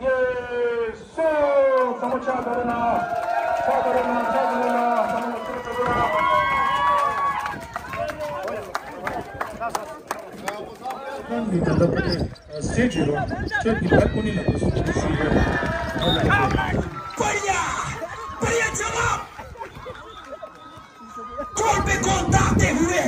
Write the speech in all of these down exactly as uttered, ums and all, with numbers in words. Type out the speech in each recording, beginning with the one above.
ངེས་སོ། ཚང་མ་ཕྱག་བརྡབ་རོགས་གནང་། ཕྱག་བརྡབ་རོགས་གནང་། ཕྱག་བརྡབ་རོགས་གནང་། ཚང་མ་ཕྱག་བརྡབ་རོགས་གནང་། ཁྱོད་ཀྱིས་ད་ལྟ་ཟས་བྱེད་རོགས། ཁྱོད་ཀྱིས་ད་ཁོ་ནི་ལ་དུ་སུ་དུ་སུ་ཡོད། बढ़िया, बढ़िया जवाब। कॉल पे कॉल दागते हुए।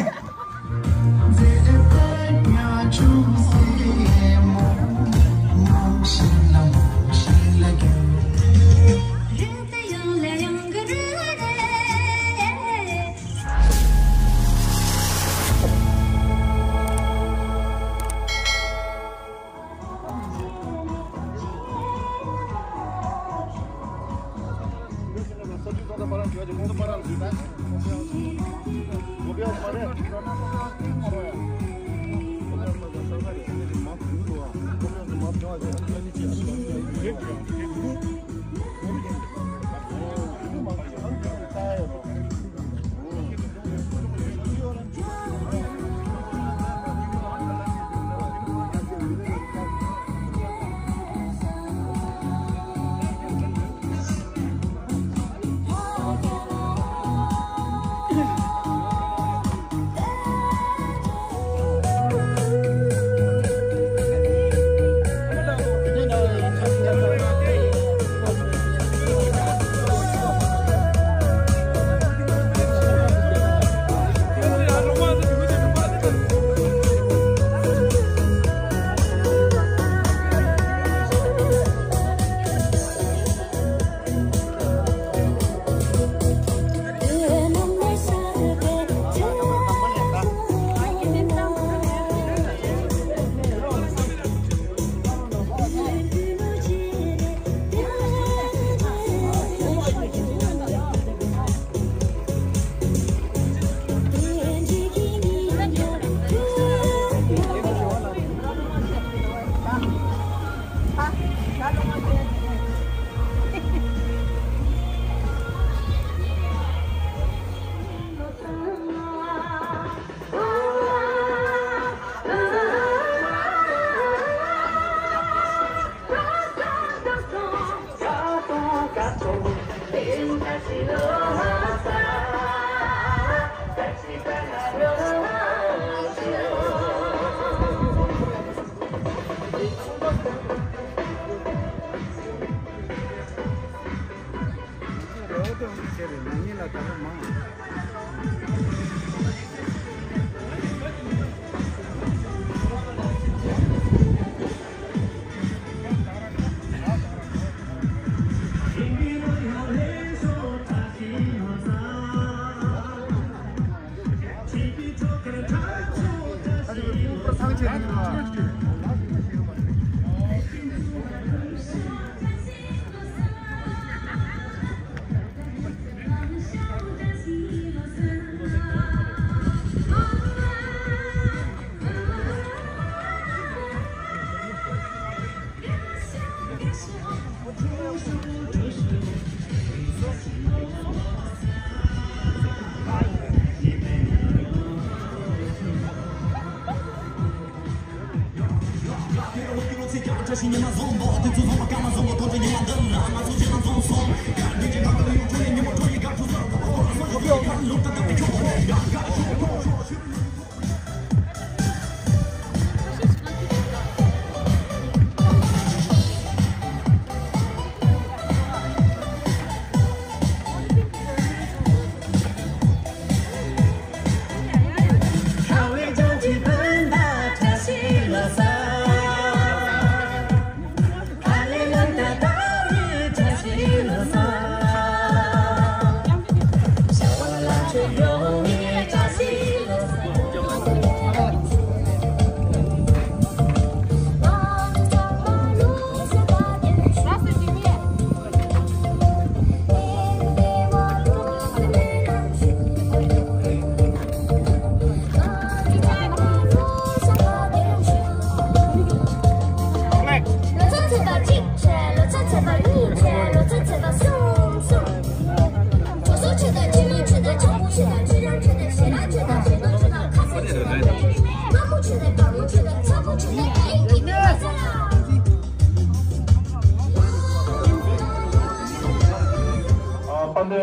ཨ་ནི་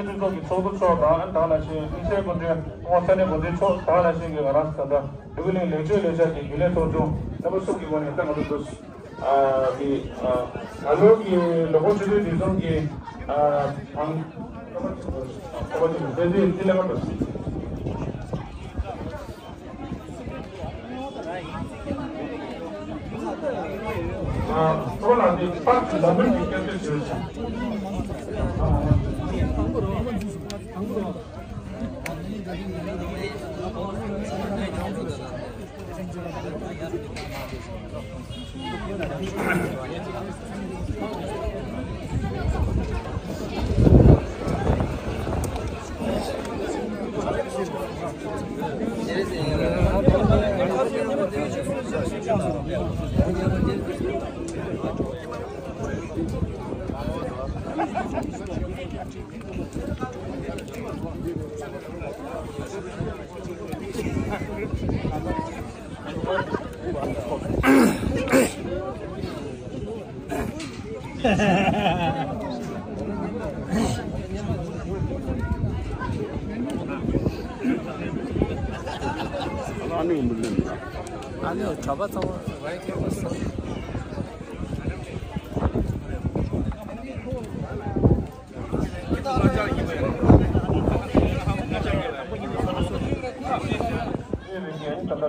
སྤྱི་ཚོགས་ཀྱི་ཚོགས་གཙོ་མཆོག་དང་། ཨ་ནི་དེ་ནང་བཞིན་དམིགས་བསལ་སྐུ་མགྲོན་ཁོང་ས་གནས་འགོ་འཛིན་མཆོག་དེ་ནང་བཞིན་གྱི་ང་རང་ཚོ་ད་ལྟ་འབྲུག་གླིང་ལེགས་བཅོས་ལས་འཆར་གྱི་རྒྱུན་ལས་ཚོགས་ཆུང་རྣམ་པ་གསུམ་གྱི་ངོས་ནས་ད་ང་ཚོ་འདུག་ཨ་གི་ཨ་ད་ལོ་གི་ལོ་འཁོར་ཆུ་ཚོད་བདུན་གསུམ་གྱི་ཨ་དང་ཁ་པར་ཆེན་པོ་ཁ་པར་ཆེན་པོ་དེ་དེ་དེ་ལས་མ་འགྲོ། ཨ་ཁོ་ལ་དེ་པར་གྱི་ལམ་ལུགས་ཀྱི་སྐད་ཆ་བྱོས་ཤིག་ཨ་ནི་གྲྭ་པ་ཚང་མ་རེད་ཁྱེད་པ་སོང་།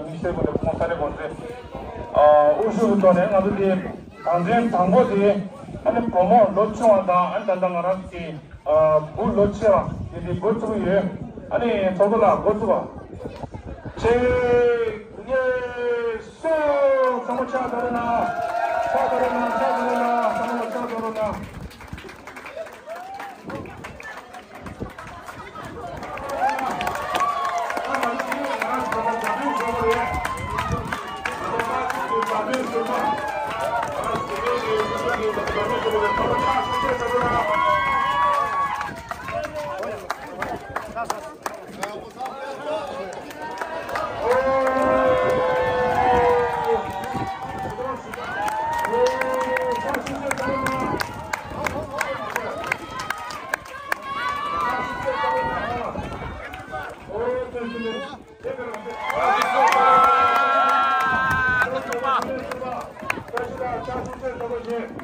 དམིགས་བསལ་སྒོ་ནས་ཁོང་ས་ནས་དགོངས་ཚེ། ཨ་དབུ་བཞུགས་ཀྱི་ཐོག་ནས་ང་ཚོ་དེ་གྲངས་ཅན་དང་པོ་དེ་ཨ་ནི་བུ་མོ་ལོ་ཆུང་བ་དང་། ཨ་ནི་ད་ལྟ་ང་རང་གི་ཨ་བུ་ལོ་ཆེ་བ་དེ་དེ་འགོ་བཙུགས་ཡོད། ཨ་ནི་ཚོགས་གཙོ་ལགས་འགོ་བཙུགས་པ། ཆེ་ངེ་སོ་ཚང་མ་ཕྱག་བརྡབ་རོགས་གནང་། ཕྱག་བརྡབ་རོགས་གནང་། ཕྱག་བརྡབ་རོགས་གནང་། ཚང་མ་ཕྱག་བརྡབ་རོགས་གནང་།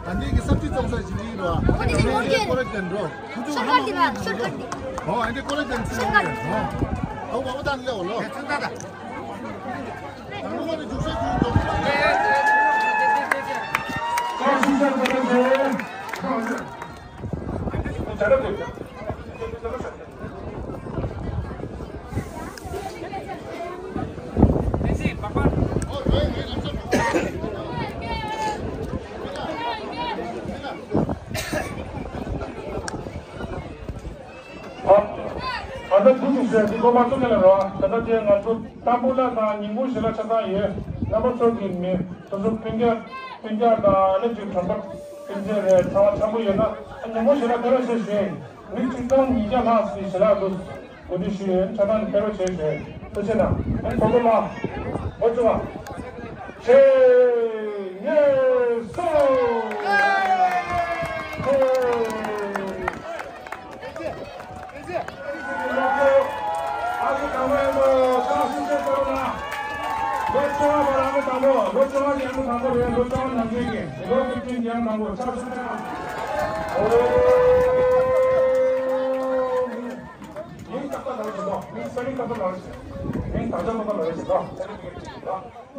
ད་འདི་གི་གསར་བརྗེ་བཏང་ས་ཞིག་ཡིན་རོ། ཨོ་དེ་ནི་ཨོ་དེ་ཀོ་ལེ་ཇི་ནས་འགྲོ། ཁོ་ཚོ་ཤོར་ཁ་དེ་ལ་ཤོར་ཁ་དེ། ཨོ་ཨ་འདི་ཀོ་ལེ་ཇི་ནས་ཤོར་ཁ་དེ། ཨོ་ཨོ་པ་པ་དང་ལེ་འོ་ལོ། ད་ནུ་བ་ནི་རྒྱུག་ཤར་རྒྱུག་འགྲོ། ཨ་ད་འདི་ནི་ཟེར་འདི་གོ་མ་ཐུབ་ནས་ལ་རོ། ད་ལྟ་དེ་ང་ཚོ་ཏམ་བུ་ལ་དང་ཉིན་གུང་ཞིག་ལ་ཆ་ཚང་ཡོད། རྣམ་པ་ཚོ་གི་མི་སོ་སོ་སྤུན་ཀྱག་སྤུན་ཀྱག་དང་ཨ་ནེ་ཅིག་གྲོང་པ་སྤུན་མཆེད་རེད། ཚང་མ་འཆམ་པོ་ཡོད་ན་ཨ་ཉིན་གུང་ཞིག་ལ་ཕེབས་རོགས་བྱེད་ཞུ། མི་གཅིག་སྟོང་ཉིས་བརྒྱ་ལྷག་ཞིག་ཞལ་ལག་འདུག་གོ་སྒྲིག་ཞུས་ཡོད། ཆ་ཚང་ཕེབས་རོགས་བྱེད་ཞུ། ཐུགས་རྗེ་གནང་། ཨ་ནེ་ཚོགས་གཙོ་ལགས་འགོ་བཙུགས་པ། ཆེ་ངེ་སོ། ཧེ།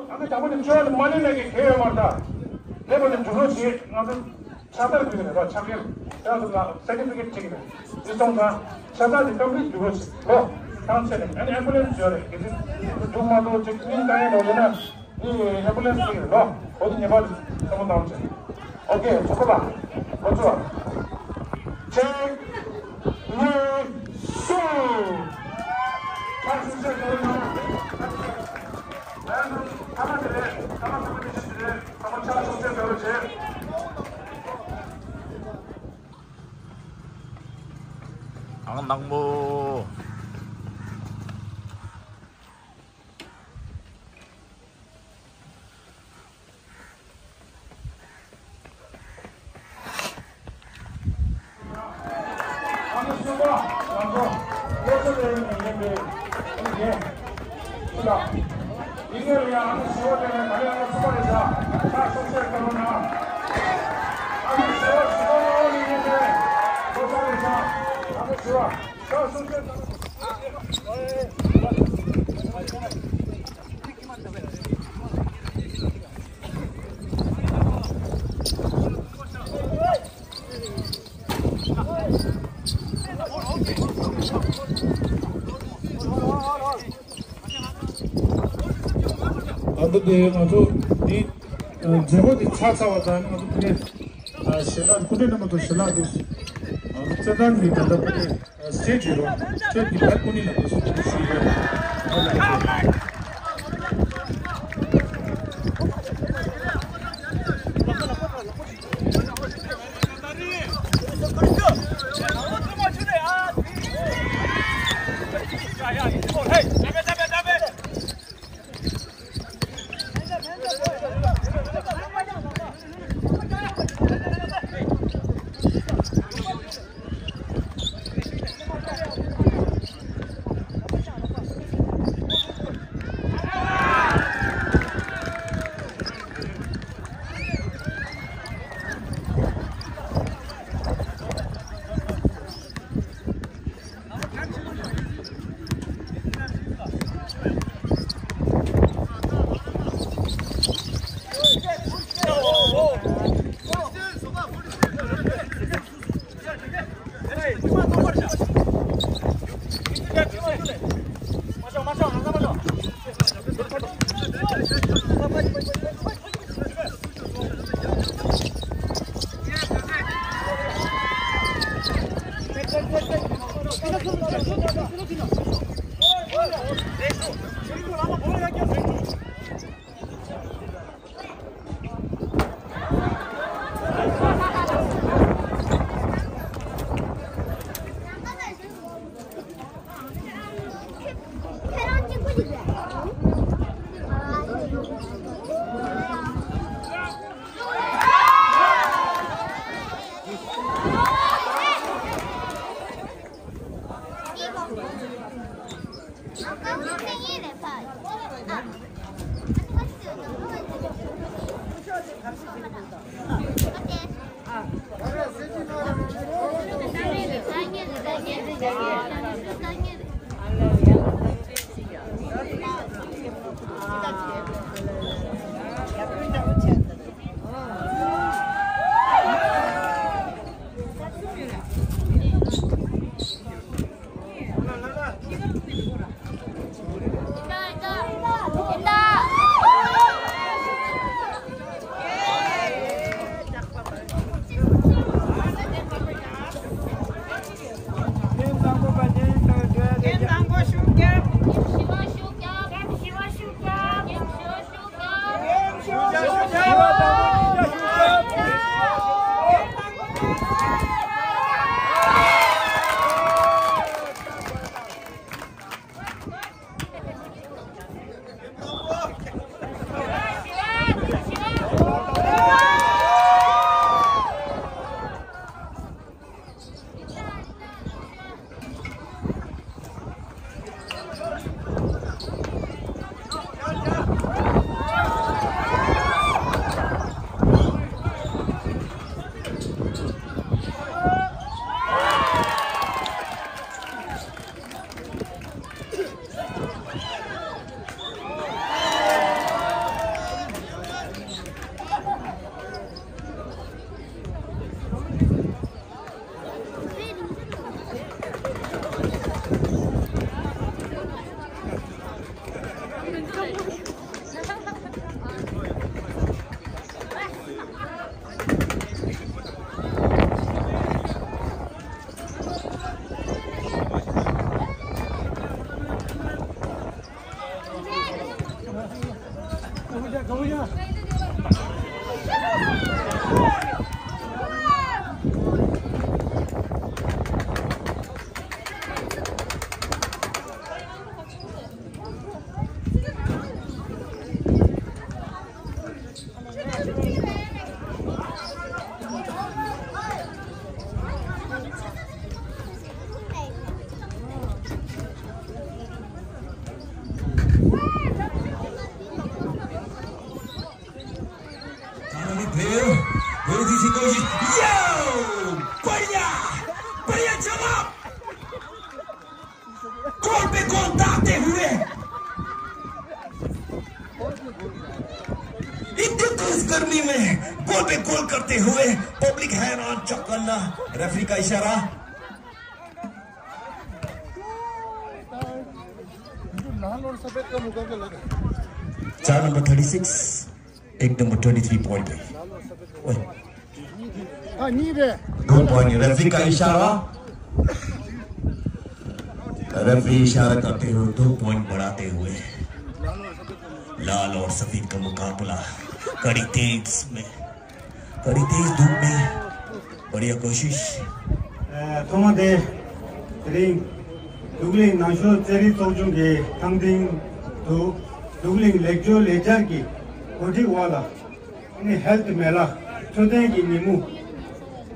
ཨ་ནི་དང་པོ་ནི་ཆོས་ལ་མ་ལུས་ན་གི་ཁེ་ཡོད་མ་རེད། ད་ལེགས་པོ་ནི་འཇུག་རོགས་བྱེད། ང་ཚོ་ཕྱག་རྟགས་ཕུལ་གི་རེད་ལ། ཕྱག་འཁྱེར་ཁྱེད་རང་ཚོ་ལ་སེར་ཊི་ཕི་ཀེཊ་སྤྲད་ཀྱི་རེད། འདི་སོང་ཙང་ཕྱག་རྟགས་དེ་སྐམ་པོ་འཇུག་རོགས་བྱེད་ལོ། ཐང་ཆད་ནས་ཨ་ནི་ཨེམ་བུ་ལན་སི་ཡོད་རེད། གལ་སྲིད་འཇུག་མ་ཐུབ་ཅིག་མིང་བཏང་ཡས་ལོ་ཡོད་ན་ནི་ཨེམ་བུ་ལན་སི་ཡོད་རེད་ལོ། འོ་དེ་ཉེས་པ་དེ་བསམ་བློ་བཏང་བྱེད། ཨོ་ཀེ། ཚོགས་གཙོ་ལགས་འགོ་བཙུགས་པ། ཆེ་ངེ་སོ། ཕྱག་ཞུ་བྱེད་དགོས་ན། ཨང་ནག་མོ། ཨ་ནི་གསུམ་པ་ང་ཚོ་སློབ་གསོ་ལས་རིམ་ནས་ཡིན་པའི་ཨ་ནི་རྒན་ཕྱི་ལ། ཡིན་ནའི་ཡང་ཨ་ནི་ཞི་བ་དེ་ནས་ག་ལེ་ཨ་ནི་གསུམ་པ་རེད་ཤག་ཕྱག་ཤུགས་ཆེ་གནང་རོགས་གནང་། ཨ་ནི་ཞི་བ་ཞི་བ་ལོ་ལི་ཡིན་པའི་ལོ་གསར་རེད་ཤག་ཨ་ནི་ཞི་བ་ཕྱག་ཤུགས་ཆེ་གནང་། ཨ་ད་དེ་ང་ཚོ་འདི་མཛད་སྒོ་འདི་ཚར་ཚར་བ་དང་ང་ཚོ་དེ་ནས་ཞལ་ལག་སྐུ་མགྲོན་རྣམ་པ་ཚོ་ཞལ་ལག་འདི་ང་ཚོ་རྩེད་ཐང་གི་ད་ལྟ་དེ་ནས་སེ་བྱེད་རོགས་ཁྱོད་ཀྱི་ཕར་སྐུ་མགྲོན་ལ་འདུག་སེ་ཞུ་ཡོད། गर्मी में गोल पे गोल करते हुए पब्लिक हैरान चौकन्ना। रेफरी का इशारा। चार नंबर थर्टी सिक्स, एक नंबर ट्वेंटी थ्री पॉइंट पे। ओए। हाँ, नहीं रे। दो पॉइंट, रेफरी का इशारा। रेफरी इशारा करते हुए दो पॉइंट बढ़ाते हुए लाल और सफेद का मुकाबला कड़ी तेज में, कड़ी तेज धूप में बढ़िया कोशिश। ཐོག་མ་དེ། དེ་རིང་འདུག་གླིང་ནང་ཆོས་རྩེད་རིགས་ཚོགས་ཆུང་གི་ཐང་སྟེང་དུ་འདུག་གླིང་ལེགས་བཅོས་ལས་འཆར་གྱི་གོ་སྒྲིག་འོག་ལ། ཨ་ནི་ཧེལ་ཐི་མེ་ལ་འཕྲོད་བསྟེན་གྱི་ཉིན་མོ་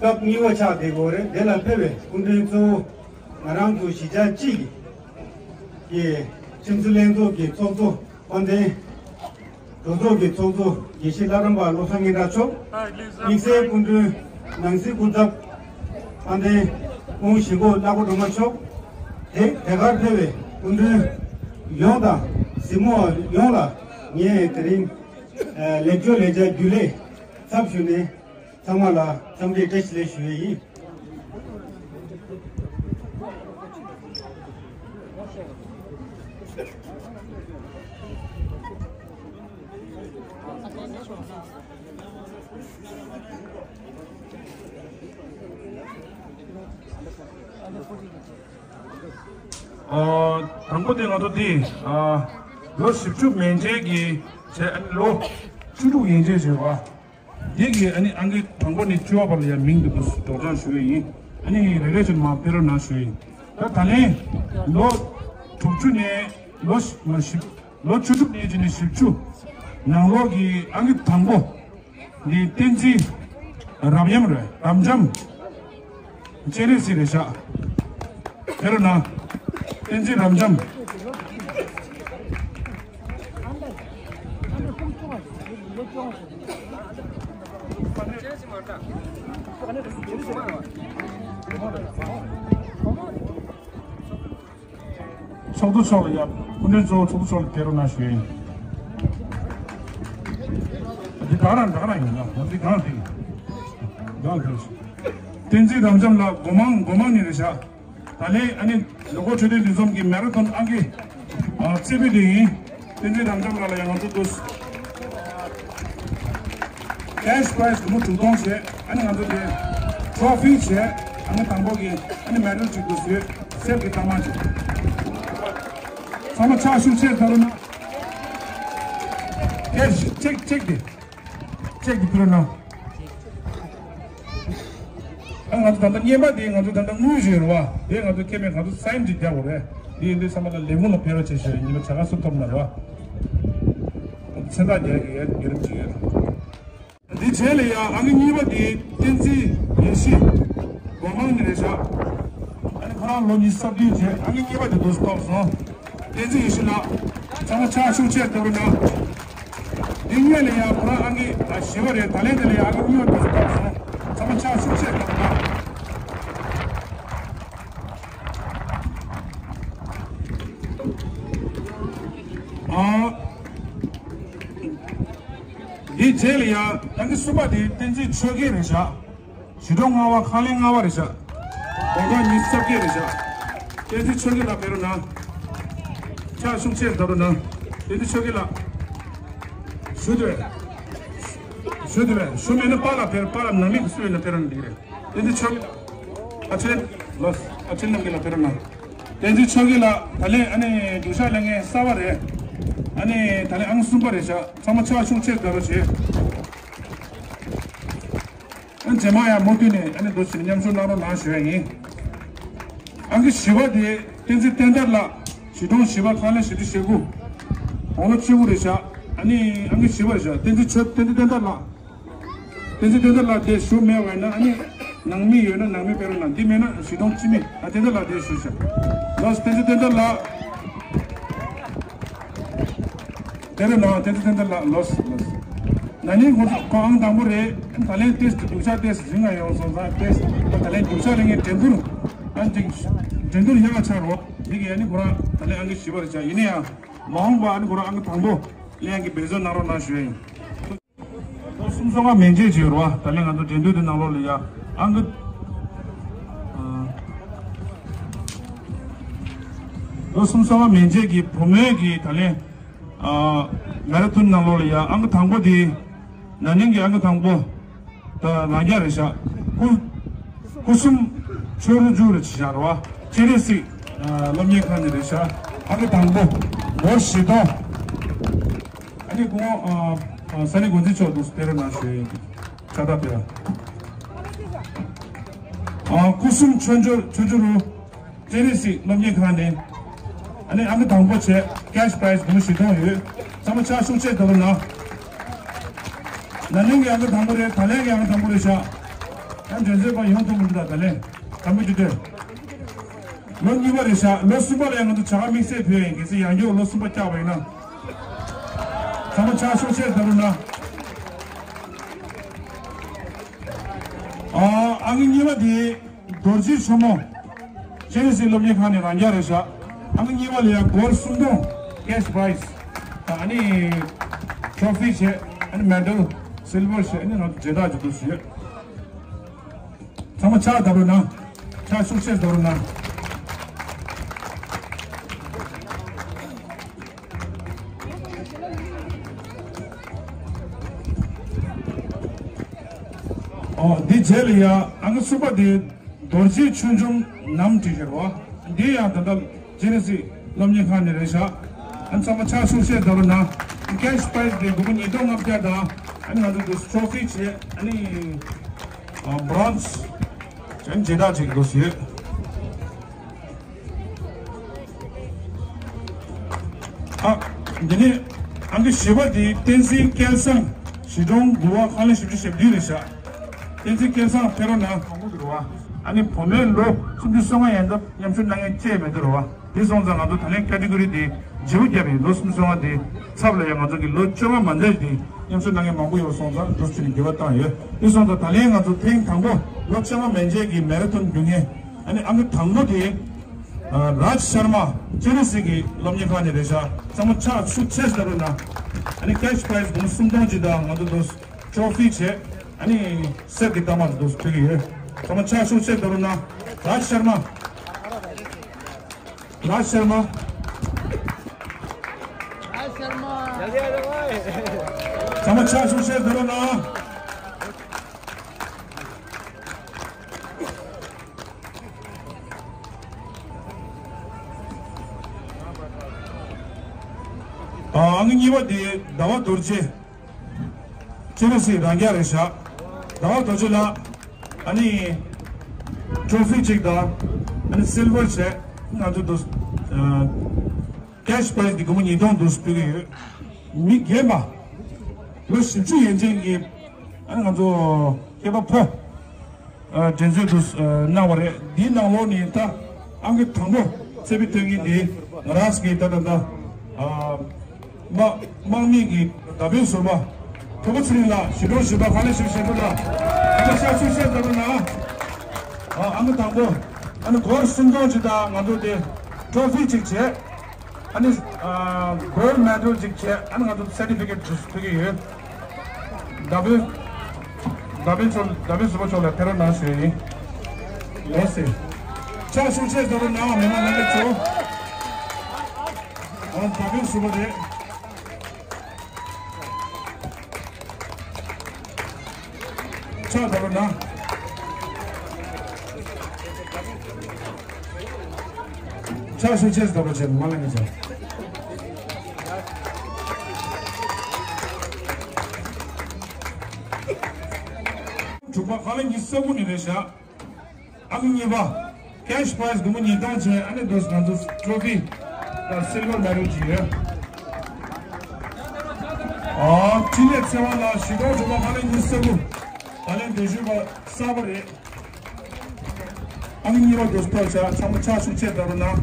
སྐབས་གཉིས་པ་ཆགས་བསྡད་ཡོད་རེད། དེ་ལ་ཕེབས་པའི་སྐུ་མགྲོན་གཙོ་བོ་ང་རང་ཚོ་གཞིས་ཆགས་གཅིག་གི་ཁྱིམ་མཚེས་ལྷན་ཚོགས་ཀྱི་ཚོགས་གཙོ་དཔལ་ལྡན། གྲོས་ཚོགས་ཀྱི་ཚོགས་གཙོ་དགེ་བཤེས་ལྷ་རམས་པ་བློ་བཟང་སྙན་གྲགས་མཆོག་དམིགས་བསལ་སྐུ་མགྲོན་ནང་སྲིད་སྐུ་ཚབ་དཔལ་ལྡན་སྐུ་ངོ་ཞིག་པོ་ལྷ་སྒོ་སྒྲོལ་མ་མཆོག་དེ་དེ་གར་ཕེབས་པའི་སྐུ་མགྲོན་ཡོངས་དང་གཟིགས་མོ་ཡོངས་ལ་ངས་དེ་རིང་ལེགས་བཅོས་ལས་འཆར་རྒྱུན་ལས་ཚབ་ཞུས་ནས། ཚང་མ་ལ་འཚམས་འདྲི་བཀྲ་ཤིས་བདེ་ལེགས་ཞུ་ཡས་ཡིན། ཨ། དང་པོ་དེ་ང་ཚོ་འདི། ཨ། ལོ་བཞི་བཅུ་མན་ཆད་ཀྱི་བྱས། ཨ་ནི་ལོ་བཅུ་དྲུག་ཡན་ཆད་བྱས་པ། འདི་གི་ཨ་ནི་ཨང་ཀི་དང་པོ་ནས་བཅུ་པ་བར་ལ་ཡང་མིང་འདི་འདུག་སྒྲོག་སྦྱང་ཞུ་ཡས་ཡིན། ཨ་ནི་རེ་རེ་བཞིན་མར་ཕེབས་རོགས་གནང་ཞུ་ཡས་ཡིན། ད་ད་ལན་ལོ་དྲུག་ཅུ་ནས་ལོ་བཞི་མ་བཞི། ལོ་བཅུ་དྲུག་ནས་བྱས་ནས་བཞི་བཅུ་ནང་ལོགས་ཀྱི་ཨང་ཀི་དང་པོ་འདི་བསྟན་འཛིན་རབ་འབྱམས་རེད། རབ་འབྱམས་སྤྱན་རས་གཟིགས་རེད་ཤག་ཕེབས་རོགས་གནང་། བསྟན་འཛིན་རབ་འབྱམས། ཚོགས་གཙོ་མཆོག་ལ་ཡ། སྐུ་མགྲོན་གཙོ་བོ་ཚོགས་གཙོ་མཆོག་ལ་ཕེབས་རོགས་གནང་ཞུ་ཡིན། འདི་ག་རང་ག་རང་ཡིན་ན། འདི་ག་རང་དེ་ཡིན། ག་རང་དེ་ཡིན། བསྟན་འཛིན་རབ་འབྱམས་ལགས་སྒོ་མང་སྒོ་མང་ནས་རེད་ཤག་ད་ལན་ཨ་ནི་ལོ་འཁོར་འཕྲོད་བསྟེན་འདུ་འཛོམས་ཀྱི་མེ་ར་ཐོན་ཨང་ཀི་རྩེ་ཕུད་དེ་ཡིན། བསྟན་འཛིན་རབ་འབྱམས་ལགས་ལ་ཡང་ང་ཚོ་འདུག་ཀེཤ་པ་རའི་སི་སྒོར་མོ་དྲུག་སྟོང་བྱས། ཨ་ནི་ང་ཚོ་དེ་ཊོ་ཕི་བྱས། ཨ་ནི་དང་པོ་གི་ཨ་ནི་མེ་ཌལ་གཅིག་འདུག་ཟེར། གསེར་གྱི་རྟགས་མ་གཅིག་ཚང་མ་ཕྱག་ཤུགས་ཆེ་དྲགས་རོགས་གནང་། ཀེཤ་ཅེག་ཅེག་དེ། ཅེག་དེ་ཕུལ་རོགས་གནང་། ཨ། ང་ཚོ་ད་ལྟ་རྔན་པ་དེ་ང་ཚོ་ད་ལྟ་དངུལ་ཞིག་རེད་བ། དེ་ང་ཚོ་ཁེ་མེད། ང་ཚོ་སའིན་ཅིག་རྒྱག་དགོས་རེད། དེ་ཡིན་དུས་ཚང་མ་ལ་ལས་ཁུངས་ལ་ཕེབས་རོགས་བྱེད་ཞུ་ཡ་ཡིན། ཉི་མ་བྱ་དགའ་སུ་ཐོབ་ན་རེད་བ། མཚན་རྟགས་རྒྱག་གི་ཡོད། བརྒྱུད་རིམ་ཅིག་ཡོད། འདི་རྗེས་ལ་ཡ་ཨང་ཀི་གཉིས་པ་དེ་བསྟན་འཛིན་ཡེ་ཤེས་སྒོ་མང་ནས་རེད་ཤག་ཨ་ནི་ཁོ་རང་ལོ་ཉི་ཤུ་རྩ་བདུན་བྱས། ཨང་ཀི་གཉིས་པ་དེ་འདུག་སེ་ཐོབ་སོང་། བསྟན་འཛིན་ཡེ་ཤེས་ལགས། ཚང་མ་ཕྱག་ཤུགས་ཆེ་བརྡབ་རོགས་གནང་། འདི་སྔོན་ལ་ཡང་ཁོ་རང་ཨང་ཀི་བཞི་པ་རེད། ད་ལན་དེ་ལ་ཡང་ཨང་ཀི་གཉིས་པ་འདུག་སེ་ཐོབ་སོང་། ཚང་མ་ཕྱག་ཤུགས་ཆེ་བརྡབ་རོགས་གནང་། ཨ། འདི་རྗེས་ལ་ཡང་ཨང་ཀི་གསུམ་པ་དེ་བསྟན་འཛིན་ཆོས་རྒྱལ་རེད་ཤག་བཞི་སྟོང་ལྔ་པ། ཁང་ལེན་ལྔ་པ་རེད་ཤག་གོང་ཐང་ཉི་ཤུ་རྩ་བརྒྱད་རེད་ཤག་བསྟན་འཛིན་ཆོས་རྒྱལ་ལགས་ཕེབས་རོགས་གནང་། ཕྱག་ཤུགས་ཆེ་བརྡབ་རོགས་གནང་། བསྟན་འཛིན་ཆོས་རྒྱལ་ལགས། ཞུ་དེ་རེད། ཞུ་དེ་རེད། ཞུ་མེད་ན་པཱ་ལགས་ཕེབས། པཱ་ལགས་ནང་མི་སུ་ཡིན་ན་ཕེབས་རོགས་གནང་། འདི་རེད། བསྟན་འཛིན་ཆོས་རྒྱལ་ལགས། ཨ་ཆེན་ལགས། ཨ་ཆེན་རྣམ་རྒྱལ་ལགས་ཕེབས་རོགས་གནང་། བསྟན་འཛིན་ཆོས་རྒྱལ་ལགས། ད་ལན་ཨ་ནི་རྒྱུག་ཤར་ལེན་མཁན་གསར་པ་རེད། ཨ་ནི་ད་ལན་ཨང་གསུམ་པ་རེད་ཤག་ཚང་མ་ཕྱག་ཤུགས་ཆེ་བརྡབ་རོགས་བྱེད། ཨ། རྗེས་མ་ཡང་མུ་མཐུད་ནས་ཨ་ནི་འདུག་སེ་མཉམ་ཞུགས་གནང་རོགས་གནང་ཞུ་ཡ་ཡིན། ཨང་ཀི་བཞི་པ་དེ་བསྟན་འཛིན་བསྟན་དར་ལགས། བཞི་སྟོང་བཞི་པ། ཁང་ལེན་བཞི་བཅུ་ཞེ་དགུ། དགུང་ལོ་བཅུ་དགུ་རེད་ཤག་ཨ་ནི་ཨང་ཀི་བཞི་པ་རེད་ཤག་བསྟན་འཛིན་ཆོས། བསྟན་འཛིན་བསྟན་དར་ལགས། བསྟན་འཛིན་བསྟན་དར་ལགས་དེ་ཞུ་མེད་པ་ཡིན་ན། ཨ་ནི་ནང་མི་ཡོད་ན་ནང་མི་ཕེབས་རོགས་གནང་། འདི་མེད་ན་བཞི་སྟོང་གཅིག་མི། ཨ། བསྟན་དར་ལགས་དེ་ཞུ་ཤག་ལགས་སོ། བསྟན་འཛིན་བསྟན་དར་ལགས། དེ་རེད་ལགས། བསྟན་འཛིན་བསྟན་དར་ལགས། ལགས་སོ། ལགས་སོ། ན་ནིང་ཁོང་ཚོ་ཁོ་ཨང་དང་པོ་རེད། ད་ལན་ཏོག་ཙམ་རྒྱུག་ཤར་ཏོག་ཙམ་རིང་ང་ཡོང་སོང་ཙང་། ཏོག་ཙམ་ད་ལན་རྒྱུག་ཤར་ལེན་མཁན་འགྲན་བསྡུར། ཨ། འགྲན་བསྡུར་ཡག་ཆགས་རོགས། འདི་གི་ཨ་ནི་ཁོ་རང་ད་ལན་ཨང་ཀི་བཞི་པ་རེད་ཤག་ཡིན་ན་ཡང་མ་འོངས་པ་ཨ་ནི་ཁོ་རང་ཨང་ཀི་དང་པོ་ལེན་ཡག་གི་འབད་བརྩོན་གནང་རོགས་གནང་ཞུ་ཡ་ཡིན། གསུམ་སོ་ལྔ་མན་ཆད་ཅིག་ཡོད་རེད་བ། ད་ལན་ང་ཚོ་འགྲན་བསྡུར་དེ་ནང་ལོགས་ལ་ཡ་ཨང་ཀི་ལོ་གསུམ་སོ་ལྔ་མན་ཆད་ཀྱི་བུ་མོའི་གི་ད་ལན་མེ་ར་ཐོན་ནང་ལོགས་ལ་ཡ་ཨང་ཀི་དང་པོ་དེ། ན་ནིང་གི་ཨང་ཀི་དང་པོ་ད་རང་རྒྱལ་རེད་ཤག་སྐུ་སྐུ་གསུམ་ཆོས་རུ་འཇུག་རེད་ཤག་རེད་བ། སྤྱན་རས་གཟིགས་སློབ་གཉེར་ཁང་ནས་རེད་ཤག་ཨང་ཀི་དང་པོ་སྒོར་བཞི་སྟོང་། ཨ་ནི་ཁོང་ས་གནས་འགོ་འཛིན་མཆོག་ཏུ་སྤེལ་རོགས་གནང་ཞུ་ཡ་ཡིན། ཕྱག་རྟགས་སྤེལ་ཡ། སྐུ་གསུམ་ཆོས་འབྱོར་ཆོས་འབྱོར་རུ། སྤྱན་རས་གཟིགས་སློབ་གཉེར་ཁང་ནས། ཨ་ནི་ཨང་ཀི་དང་པོ་བྱས་ཀེ་ཤི་པ་རའི་ཛི་སྒོར་མོ་བཞི་སྟོང་ཡོད། ཚང་མ་ཕྱག་ཤུགས་ཆེ་རྒྱབ་རོགས་གནང་། ན་ནིང་གི་ཨང་ཀི་དང་པོ་རེད། ད་ལན་གྱི་ཨང་ཀི་དང་པོ་རེད་ཤག་ཨ་འཇོན་ཚོད་པ་ཡོང་ཐུབ་མི་འདུག་ད་ད་ལན་དང་པོ་ཅི་སྟེ། ལོ་གཉིས་པ་རེད་ཤག་ལོ་གསུམ་པ་ལ་ཡང་ང་ཚོ་བྱ་དགའ་དམིགས་བསལ་ཕུལ་ཡ་ཡིན། གལ་སྲིད་ཡང་བསྐྱར་ལོ་གསུམ་པ་བཀྱག་པ་ཡིན་ན། ཚང་མ་ཕྱག་ཤུགས་ཆེ་རྒྱབ་རོགས་གནང་། ཨ་ཨང་ཀི་གཉིས་པ་དེ། རྡོ་རྗེ་ཆོས་མོ། སྤྱན་རས་གཟིགས་སློབ་གཉེར་ཁང་ནས་རང་རྒྱལ་རེད་ཤག་ཨང་ཀི་གཉིས་པ་ལ་ཡང་སྒོར་སུམ་སྟོང་ཀེ་ཤི་པ་རའི་ཛི། ཨ་ནི་ཊོ་ཕི་བྱས། ཨ་ནི་མེ་ཌལ་སིལ་ཝར་བྱས། ཨ་ནི་ང་ཚོ་མཇལ་དར་ཅིག་འདུག་ཟེར། ཚང་མ་ཕྱག་བརྡབ་རོགས་གནང་། ཕྱག་ཤུགས་ཆེ་བརྡབ་རོགས་གནང་། ཨོ། འདི་རྗེས་ལ་ཡ་ཨང་ཀི་གསུམ་པ་དེ་རྡོ་རྗེ་ཆོས་འབྱུང་ནམ་བྲིས་ཤག་རོ། འདི་ཡང་ད་ལྟ་སྤྱན་རས་གཟིགས་སློབ་གཉེར་ཁང་ནས་རེད་ཤག་ཨ་ཚང་མ་ཕྱག་ཤུགས་ཆེ་བརྡབ་རོགས་གནང་། ཀེ་ཤི་པ་རའི་ཛི་དེ་སྒོར་མོ་ཉིས་སྟོང་ལྔ་བརྒྱ་དང་། ཨ་ནི་ང་ཚོ་འདི་ཊོ་ཕི་བྱས། ཨ་ནི་ཨ་བྷོན་སི་བྱས། མཇལ་དར་ཅིག་འདུག་ཟེར། ཨ། འདི་ནས་ཨང་ཀི་བཞི་པ་དེ་བསྟན་འཛིན་སྐལ་བཟང་། གཞིས་གྲོང་དགུ་པ་ཁང་ལས་བཞི་བཅུ་ཞེ་བདུན་རེད་ཤག་བསྟན་འཛིན་སྐལ་བཟང་ཕེབས་རོགས་གནང་། དང་པོ་འདུག་བ། ཨ་ནི་བུ་མོའི་ལོ་སུམ་ཅུ་སོ་ལྔ་ཡན་འདབ་མཉམ་ཞུགས་གནང་མཁན་ཅིག་མེད་འདུག་ར་བ། དེ་སོང་ཙང་ང་ཚོ་ད་ལན་ཀེ་ཊི་གོ་རི་དེ་བརྗེ་པོ་བརྒྱབ་ཡིན། ལོ་སུམ་ཅུ་སོ་ལྔ་དེ་ཚབ་ལ་ཡང་ང་ཚོ་གི་ལོ་བཅོ་ལྔ་མ་འདས་དེ་མཉམ་ཞུགས་གནང་མཁན་མང་པོ་ཡོད་སོང་ཙང་འདུག་སེ་ནས་འགྱུར་བ་བཏང་ཡོད། དེ་སོང་ཙང་ད་ལན་ང་ཚོ་ཐེངས་དང་པོ་ལོ་བཅོ་ལྔ་མན་ཆད་ཀྱི་མེ་ར་ཐོན་རྒྱུག་མཁན། ཨ་ནི་ཨང་ཀི་དང་པོ་དེ། རཱཇ་ཤར་མ། སྤྱན་རས་གཟིགས་ཀྱི་སློབ་གཉེར་ཁང་ནས་རེད་ཤག་ཚང་མ་ཕྱག་ཤུགས་ཆེ་བརྡབ་རོགས་གནང་། ཨ་ནི་ཀེ་ཤི་པ་རའི་ཛི་སྒོར་མོ་སུམ་སྟོང་ཅིག་དང་ང་ཚོ་འདུག་ཊོ་ཕི་བྱས། ཨ་ནི་གསེར་གྱི་རྟགས་མ་འདུག་ཕུལ་གྱི་ཡོད། ཚང་མ་ཕྱག་ཤུགས་ཆེ་བརྡབ་རོགས་གནང་། རཱཇ་ཤར་མ། རཱཇ་ཤར་མ། རཱཇ་ཤར་མ། ཚང་མ་ཕྱག་ཤུགས་ཆེ་བརྡབ་རོགས་གནང་། ཨ། ཨང་ཀི་གཉིས་པ་དེ་ཟླ་བ་རྡོ་རྗེ། སྤྱན་རས་གཟིགས་རང་རྒྱལ་རེད་ཤག་ཟླ་བ་རྡོ་རྗེ་ལགས། ཨ་ནི་ཊོ་ཕི་གཅིག་དང་། ཨ་ནི་སིལ་ཝར་བྱས། ང་ཚོ་འདུག་ཨ། ཀེ་ཤི་པ་རའི་ཛི་དེ་སྒོར་མོ་ཉིས་སྟོང་འདུག་སེ་ཕུལ་གྱི་ཡོད། མི་རྒན་པ། ལོ་བཞི་བཅུ་ཡན་ཆད་ཀྱི། ཨ་ནི་ང་ཚོ་སྐྱེས་པ་ཕོ། ཨ། འགྲན་རྩོད་དུ་ཨ་གནང་བ་རེད། འདིའི་ནང་ལོགས་ནས་ད་ཨང་ཀི་དང་པོ་གསེར་པའི་ཐོན་མཁན་འདི་ང་རང་གི་ད་ད་ད་ཨ་དམག་དམག་མི་གི་མདའ་དཔོན་ཟུར་པ་ཐུབ་པ་ཚེ་རིང་ལགས། གཞིས་གྲོང་བཞི་པ་ཁང་ལས་བཞི་བཅུ་ཞེ་དྲུག་ལགས། ཨ་ནི་ཕྱག་ཤུགས་ཆེ་བརྡབ་རོགས་གནང་། ཨ། ཨང་ཀི་དང་པོ། ཨ་ནི་སྒོར་སུམ་སྟོང་ཅིག་དང་ང་ཚོ་དེ་ཊོ་ཕི་ཅིག་བྱས། ཨ་ནི་ཨ་གོལ་ཌི་མེ་ཌལ་ཅིག་བྱས། ཨ་ནི་ང་ཚོ་སར་ཊི་ཕི་ཀེཊ་ཅིག་ཕུལ་གྱི་ཡོད། མདའ་དཔོན། མདའ་དཔོན་མཆོག་མདའ་དཔོན་ཟུར་པ་མཆོག་ལ་ཕེབས་རོགས་གནང་ཞུ་ཡ་ཡིན། ལགས་སེ། ཕྱག་ཤུགས་ཆེ་བརྡབ་རོགས་གནང་། མི་མང་རྣམ་པ་ཚོ། ཨ། མདའ་དཔོན་ཟུར་པ་རེད། ཕྱག་བརྡབ་རོགས་གནང་། ཕྱག་ཤུགས་ཆེ་བརྡབ་རོགས་བྱེད། མ་ལ་ངེས་བྱ། དྲུག་པ་ཁང་ལས་ཉི་ཤུ་རྩ་དགུ་ནས་རེད་ཤག་ཨང་ཀི་གཉིས་པ། ཀེ་ཤི་པ་རའི་ཛི་སྒོར་མོ་ཉིས་སྟོང་བྱས། ཨ་ནི་འདུག་སེ་ང་ཚོ་ཊོ་ཕི་དང་སིལ་ཝར་མེ་ཌལ་ཅིག་ཡོད། ཨ། འཕྲིན་ལས་ཚེ་དབང་ལགས། གཞིས་གྲོང་དྲུག་པ་ཁང་ལས་ཉི་ཤུ་རྩ་དགུ། ད་ལན་འགྲན་ཞུགས་པ་གསར་པ་རེད། ཨང་ཀི་གཉིས་པ་འདུག་སེ་ཐོབ་ཤག་ཚང་མ་ཕྱག་ཤུགས་ཆེ་བརྡབ་རོགས་གནང་།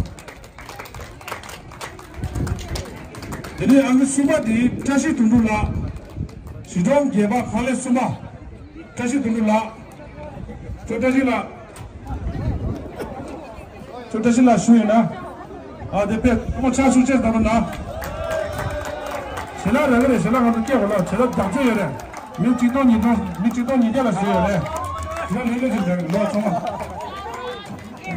དེ་ནས་ཨང་ཀི་གསུམ་པ་དེ་བཀྲ་ཤིས་དོན་གྲུབ་ལགས། གཞིས་གྲོང་བརྒྱད་པ་ཁང་ལས་གསུམ་པ། བཀྲ་ཤིས་དོན་གྲུབ་ལགས། ཁྱོད་བཀྲ་ཤིས་ལགས། ཁྱོད་བཀྲ་ཤིས་ལགས་ཞུ་ཡོད་ན། ཨ། དེ་དཔེ་ཁོང་ཕྱག་ཤུགས་ཆེ་བརྡབ་རོགས་གནང་། ཞལ་ལག་རག་གི་རེད། ཞལ་ལག་ང་ཚོ་སྐྱེལ་དགོས་ལ། ཞལ་ལག་རྒྱབ་ལྗོངས་ཡོད་རེད། མི་ཆིག་སྟོང་ཉིས་སྟོང་། མི་ཆིག་སྟོང་ཉིས་བརྒྱ་ལ་ཞུ་ཡོད་རེད། ང་ལྷོད་ལྷོད་ཅིག་བྱས་ལོག་སོང་།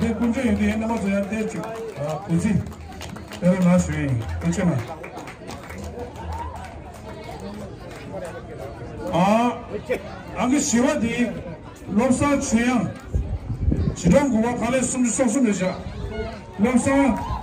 དེ་སྐུ་མགྲོན་ཡོད་དུས་རྣམ་པ་ཚོ་ཡང་བལྟས་ཅིག་གུས་བརྩི་སྤེལ་རོགས་གནང་ཞུ་ཡིན། ཐུགས་རྗེ་གནང་། ཨ། ཨང་ཀི་བཞི་པ་དེ། བློ་བཟང་ཆོས་དབྱངས། བྱིས་སྒྲུང་དགུ་པ། ཁ་ལས་སུམ་ཅུ་སོ་གསུམ་རེད་བཞག་བློ་བཟང་།